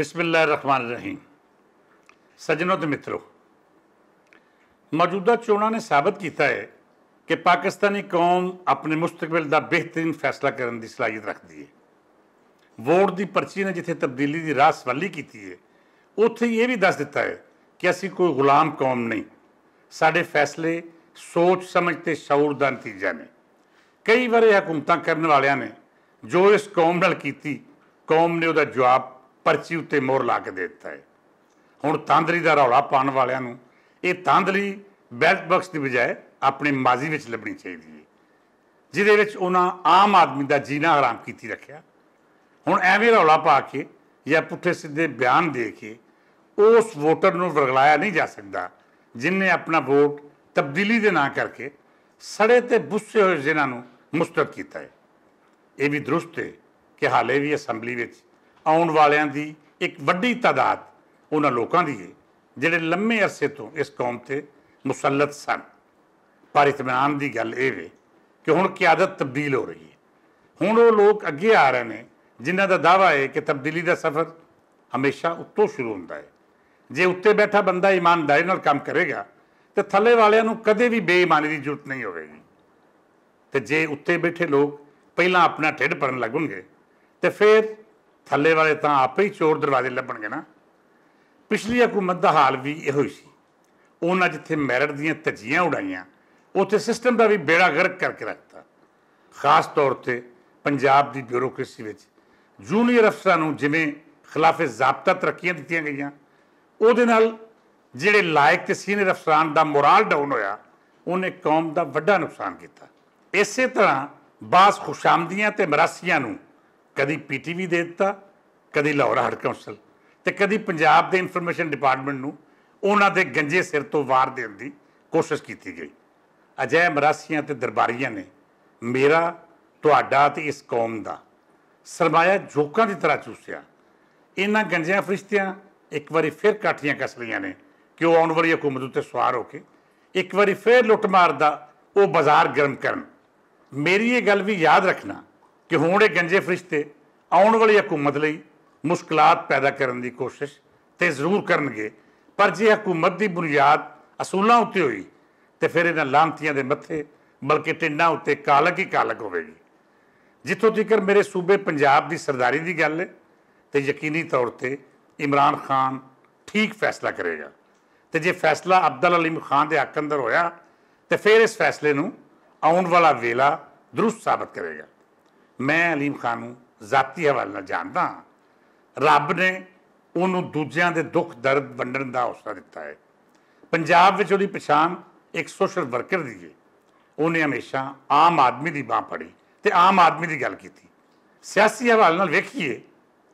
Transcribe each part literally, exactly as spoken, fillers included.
بسم اللہ الرحمن الرحیم۔ سجنوں تے مترو، موجودہ چوناں نے ثابت کیتا ہے کہ پاکستانی قوم اپنے مستقبل دا بہترین فیصلہ کرن دی صلاحیت رکھدی ہے۔ ووٹ دی پرچی نے جتھے تبدیلی دی راہ سوالی کیتی ہے، اتھے یہ بھی دس دتا ہے کہ اسی کوئی غلام قوم نہیں۔ ساڈے فیصلے سوچ سمجھ تے شعور دا نتیجہ نے۔ کئی وارے حکومتاں کرن والیاں نے جو اس قوم نال کیتی، قوم نے او دا جواب پرچی اُتے مور لا کے دے دتا ہے۔ ہن تاندلی دا رولا پان والیاں نوں اے تاندلی بیلٹ بکس دی بجائے اپنے ماضی وچ لبنی چاہیدی ہے، جدے وچ انہاں عام آدمی دا جینا حرام کیتی رکھیا۔ ہن ایویں رولا پا کے یا پٹھے سدھے بیان دے کے اس ووٹر نوں ورگلایا نہیں جا سکدا، جن نے اپنا ووٹ تبدیلی دے ناں کر کے سڑے تے بسے ہوئے ذہناں نوں مسترد کیتا ہے۔ یہ بھی درست ہے کہ حالے بھی اسمبلی وچ آؤن والیاں دی ایک وڈی تعداد انہاں لوکاں دی ہے، جڑے لمے عرصے توں اس قوم تے مسلط سن۔ پر اطمینان دی گل اے وے کہ ہن قیادت تبدیل ہو رہی ہے۔ ہن او لوک اگے آ رہے نے، جنہاں دا دعویٰ ہے کہ تبدیلی دا سفر ہمیشہ اتوں شروع ہوندا ہے۔ جے اتے بیٹھا بندہ ایمانداری نال کم کرے گا، تے تھلے والیاں نوں کدے وی بے ایمانی دی ضرورت نہیں ہوے گی۔ تے جے اتے بیٹھے لوگ پہلاں اپنا ٹھڈ پرن لگن گے، تے فیر تھلے والے تاں آپے ہی چور دروازے لبن گے نا۔ پچھلی حکومت دا حال وی ایہو ہی سی۔ انہاں جتھے میرٹ دیاں تجیاں اڑائیاں، اتھے سسٹم دا وی بیڑا غرق کر کے رکھتا۔ خاص طور تے پنجاب دی بیوروکریسی وچ جونیئر افسراں نوں جویں خلاف ضابطہ ترقیاں دتیاں گئیاں، او دے نال جڑے لائق تے سینئر افسران دا مورال ڈاؤن ہویا، انہیں قوم دا وڈا نقصان کیتا۔ اسے طرح بعض خوشامدیاں تے مراسیاں نوں کدی پی ٹی وی دے دتا، کدی لاہور ہیڈ کونسل، تے کدی پنجاب دے انفارمیشن ڈپارٹمنٹ نوں انہاں دے گنجے سر تو وار دین دی کوشش کیتی گئی۔ اجہے مراسیاں تے درباریاں نے میرا، تہاڈا تے اس قوم دا سرمایہ جھوکاں دی طرح چوسیا۔ انہاں گنجیاں فرشتیاں ایک واری پھر کاٹھیاں کس لیاں نے کہ او آؤن والی حکومت اتے سوار ہو کے ایک واری پھر لٹ مار دا او بازار گرم کرن۔ میری یہ گل وی یاد رکھنا کہ ہون اے گنجے فرشتے آؤن والی حکومت لئی مشکلات پیدا کرن دی کوشش تے ضرور کرن گے، پر جے حکومت دی بنیاد اصولاں اتے ہوئی تے فیر انہاں لانتیاں دے متھے بلکہ ٹنڈاں اتے کالک ہی کالک ہوے گی۔ جتھوں تیکر میرے صوبے پنجاب دی سرداری دی گل ہے، تے یقینی طور تے عمران خان ٹھیک فیصلہ کرے گا۔ تے جے فیصلہ عبدالعلیم خان دے حق اندر ہویا، تے فیر اس فیصلے نوں آؤن والا ویلا درست ثابت کرے گا۔ میں علیم خان نوں ذاتی حوالے نال جاندا ہاں۔ رب نے انہوں دوجیاں دے دکھ درد ونڈن دا حوصلہ دتا ہے۔ پنجاب وچ اوہدی پچھان ایک سوشل ورکر دی ہے۔ انہیں ہمیشہ عام آدمی دی بانہہ پڑی تے عام آدمی دی گل کیتی۔ سیاسی حوالے نال ویکھیے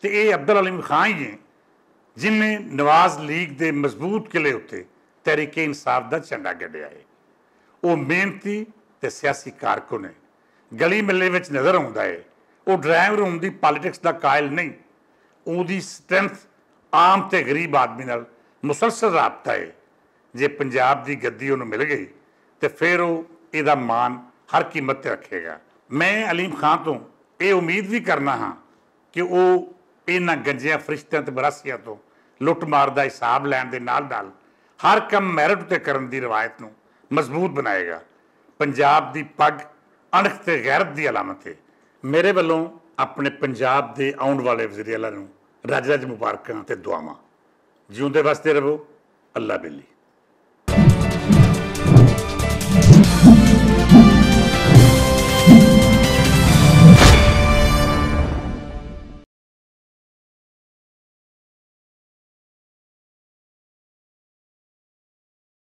تے ایہہ عبدالعلیم خان ہی ہیں، جن نے نواز لیگ دے مضبوط قلعے اتے تحریک انصاف دا چنڈا گڈیا ہے۔ او محنتی تے سیاسی کارکن ہے۔ گلی ملے وچ نظر آؤندا ہے۔ او ڈرائنگ روم دی پالیٹکس دا قائل نہیں۔ اوہدی سٹرینتھ عام تے غریب آدمی نال مسلسل رابطہ ہے۔ جے پنجاب دی گدی انہوں مل گئی، تے فیر او ایہدا مان ہر قیمت تے رکھے گا۔ میں علیم خان توں ایہہ امید وی کرنا ہاں کہ او انہاں گنجیاں فرشتیاں تے براسیاں توں لٹ مار دا حساب لین دے نال نال ہر کم میرٹ اتے کرن دی روایت نوں مضبوط بنائے گا۔ پنجاب دی پگ انکھ تے غیرت دی علامت ہے۔ میرے ولوں اپنے پنجاب دے آؤن والے وزیر اعلیٰ نوں رج رج مبارکاں تے دعاواں۔ جیوندے وسدے رہو۔ اللہ بلی۔